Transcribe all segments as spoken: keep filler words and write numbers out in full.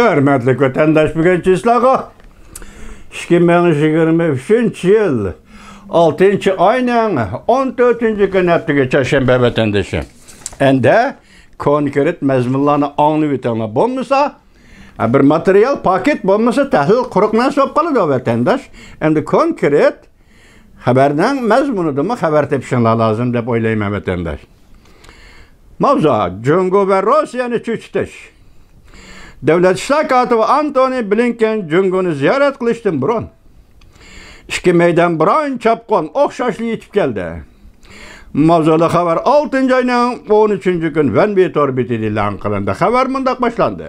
ھۆرمەتلىك ۋەتەنداش، بۈگۈنكى سىلەرگە ئىككى مىڭ يىگىرمە ئۈچىنچى يىل ئالتىنچى ئاينىڭ ئون تۆتىنچى كۈنى، ھەپتىگە چارشەنبە ۋەتەندىشىم. ئەندى كونكرېت مەزمۇنلارنى ئاڭلىۋېتىڭلار. بولمىسا، بىر ماتېرىيال پاكىت بولمىسا، تەھلىل قۇرۇق نەرسە بولۇپ قالىدۇ، ۋەتەنداش. ئەمدى كونكرېت خەۋەرنىڭ مەزمۇنىدىنمۇ خەۋەر تېپىشىڭلار لازىم دەپ ئويلايمەن، ۋەتەنداش. ماۋزۇ: جۇڭگو ۋە روسىيەنى چۆچۈتۈش. دۆلەت ئىشلار كاتىپى ئانتونى بلىنكېن جۇڭگونى زىيارەت قىلىشتىن بۇرۇن ئىككى مەيدان بىران چاپقۇن ئوخشاشلا يېتىپ كەلدى. ماۋزۇلۇق خەۋەر ئالتىنچى ئاينىڭ ئون ئۈچىنچى كۈنى ۋەنۋې تور بېتىدە ئېلان قىلىندى. خەۋەر مۇنداق باشلاندى.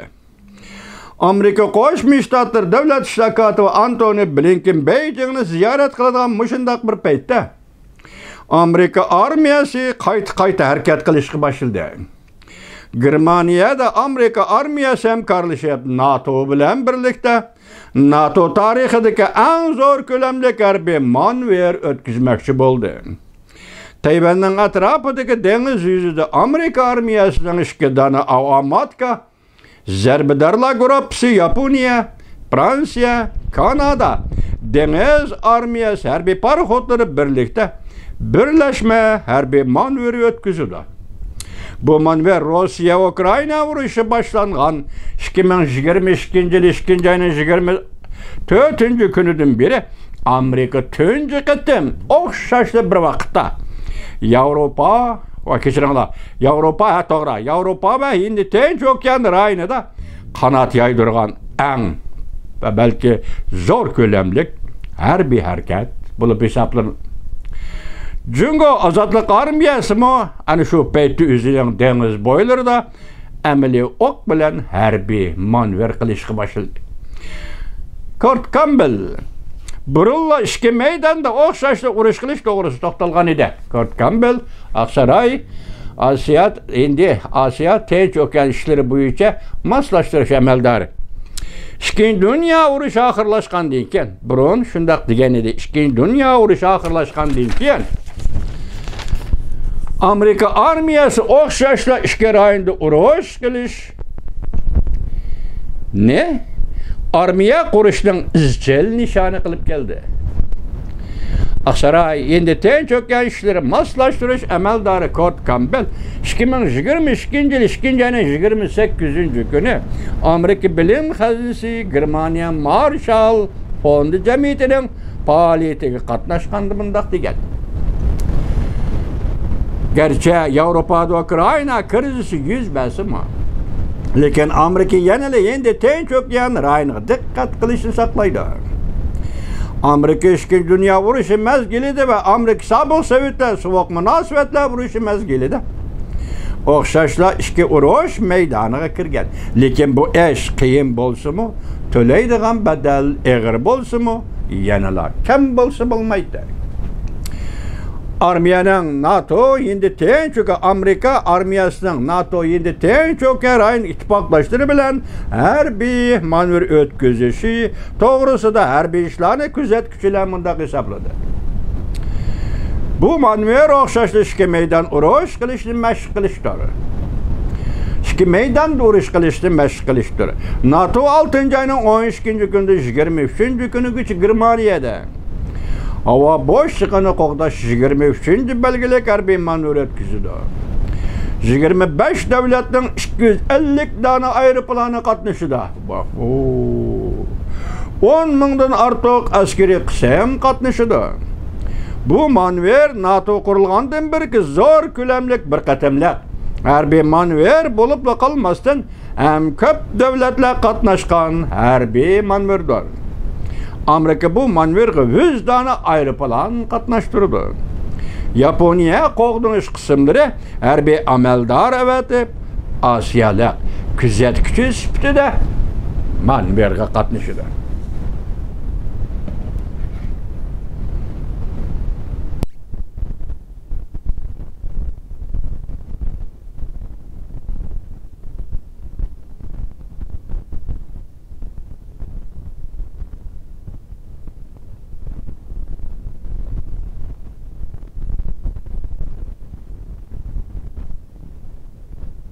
ئامېرىكا قوشما شتاتلىرى دۆلەت ئىشلار كاتىپى ئانتونى بلىنكېن بېيجىڭنى زىيارەت قىلىدىغان مۇشۇنداق بىر پەيتتە، ئامېرىكا ئارمىيەسى قايتا-قايتا ھەرىكەت قىلىشقا باشلىدى. گېرمانىيەدە ئامېرىكا ئارمىيەسى ھەمكارلىشىپ، ناتو بىلەن بىرلىكتە ناتو تارىخىدىكى ئەڭ زور كۆلەملىك ھەربىي مانېۋىر ئۆتكۈزمەكچى بولدى. تەيۋەننىڭ ئەتراپىدىكى دېڭىز يۈزىدە ئامېرىكا ئارمىيەسىنىڭ ئىككى دانە ئاۋاماتكا زەربىدارلار گۇرۇپپىسى ياپونىيە، فرانسىيە، كانادا دېڭىز ئارمىيەسى ھەربىي پاراخوتلىرى بىرلىكتە بىرلەشمە ھەربىي مانېۋىر ئۆتكۈزىدۇ. بۇ مانېۋىر روسىيە-ئۇكرائىنا ئۇرۇشى باشلانغان ئىككى مىڭ يىگىرمە ئىككىنچى يىل ئىككىنچى ئاينىڭ يىگىرمە تۆتىنچى كۈنىدىن بېرى ئامېرىكا تۇنجى قېتىم ئوخشاشلا بىر ۋاقىتتا ياۋروپا، ۋاي، كەچۈرۈڭلار، ياۋروپا، ھە، توغرا، ياۋروپا ۋە ھىندى تىنچ ئوكيان رايونىدا قانات يايدۇرغان ئەڭ ۋە بەلكى زور كۆلەملىك ھەربىي ھەرىكەت بولۇپ ھېسابلىنىدۇ. جۇڭگو ئازادلىق ئارمىيەسىمۇ ئەنە شۇ پەيتتە ئۆزىنىڭ دېڭىز بويلىرىدا ئەمەلىي ئوق بىلەن ھەربىي مانېۋىر قىلىشقا باشلىدى. كورت كامبېل بۇرۇنلا ئىككى مەيداندا ئوخشاشلا ئۇرۇش قىلىش توغرىسىدا توختالغان ئىدى. كورت كامبېل، ئاقساراي، ئاسىيا، ھىندى، ئاسىيا، تىنچ ئوكيان ئىشلىرى بويىچە ماسلاشتۇرۇش ئەمەلدارى. ئىككىنچى دۇنيا ئۇرۇشى ئاخىرلاشقاندىن كېيىن، بۇرۇن شۇنداق دېگەن ئىدى، ئىككىنچى دۇنيا ئۇرۇشى ئاخىرلاشقاندىن كېيىن، ئامېرىكا ئارمىيەسى ئوخشاشلا ئىككى رايوندا ئۇرۇش قىلىشنى ئارمىيە قۇرۇشنىڭ ئىزچىل نىشانى قىلىپ كەلدى. ئاقساراي، ھىندى تىنچ ئوكيان ئىشلىرى ماسلاشتۇرۇش ئەمەلدارى كورت كامبېل ئىككى مىڭ يىگىرمە ئىككىنچى يىل ئىككىنچى ئاينىڭ يىگىرمە سەككىزىنچى كۈنى ئامېرىكا بىلىم خەزنىسى گېرمانىيە مارشال فوندى جەمئىيىتىنىڭ پائالىيىتىگە قاتناشقاندا مۇنداق دېگەن: گەرچە ياۋروپادا ئۇكرائىنا كىرىزىسى يۈز بەرسىمۇ، لېكىن ئامېرىكا يەنىلا ھىندى تىنچ ئوكيان رايونىغا دىققەت قىلىشنى ساقلايدۇ. ئامېرىكا ئىككىنچى دۇنيا ئۇرۇشى مەزگىلىدە ۋە ئامېرىكا سابىق سوۋېتلار سوغۇق مۇناسىۋەتلەر ئۇرۇشى مەزگىلىدە ئوخشاشلا ئىككى ئۇرۇش مەيدانىغا كىرگەن. لېكىن بۇ ئىش قىيىن بولسىمۇ، تۆلەيدىغان بەدەل ئېغىر بولسىمۇ، يەنىلا كەم بولسا بولمايتتى. ئارمىيەنىڭ ناتو ھىندى تىنچ ئوكيان، ئامېرىكا ئارمىيەسىنىڭ ناتو ھىندى تىنچ ئوكيان رايون ئىتتىپاقداشلىرى بىلەن ھەربىي مانېۋىر ئۆتكۈزۈشى توغرىسىدا ھەربىي ئىشلارنى كۆزەتكۈچىلەر مۇنداق ھېسابلىدى: بۇ مانېۋىر ئوخشاشلا ئىككى مەيدان ئۇرۇش قىلىشنى مەشىق قىلىشتۇر. ئىككى مەيداندا ئۇرۇش قىلىشنى مەشىق قىلىشتۇر. ناتو ئالتىنچى ئاينىڭ ئون ئىككىنچى كۈنىدىن يىگىرمە ئۈچىنچى كۈنىگىچە گېرمانىيەدە ھاۋا بوشلۇقىنى قوغداش يىگىرمە ئۈچىنچى بەلگىلىك ھەربىي مانېۋىر ئۆتكۈزىدۇ. يىگىرمە بەش دۆلەتنىڭ ئىككى يۈز ئەللىك دانە ئايروپىلانى قاتنىشىدۇ. ئون مىڭدىن ئارتۇق ئەسكىرىي قىسىم قاتنىشىدۇ. بۇ مانېۋىر ناتو قۇرۇلغاندىن بېرىكى زور كۆلەملىك بىر قېتىملىق ھەربىي مانېۋىر بولۇپلا قالماستىن، ھەم كۆپ دۆلەتلەر قاتناشقان ھەربىي مانېۋىردۇر. ئامېرىكا بۇ مانېۋىرغا يۈز دانە ئايروپىلان قاتناشتۇرىدۇ. ياپونىيە قوغدىنىش قىسىملىرى ھەربىي ئەمەلدار ئەۋەتىپ، ئاسىيالىق كۆزەتكۈچى سۈپىتىدە مانېۋىرغا قاتنىشىدۇ.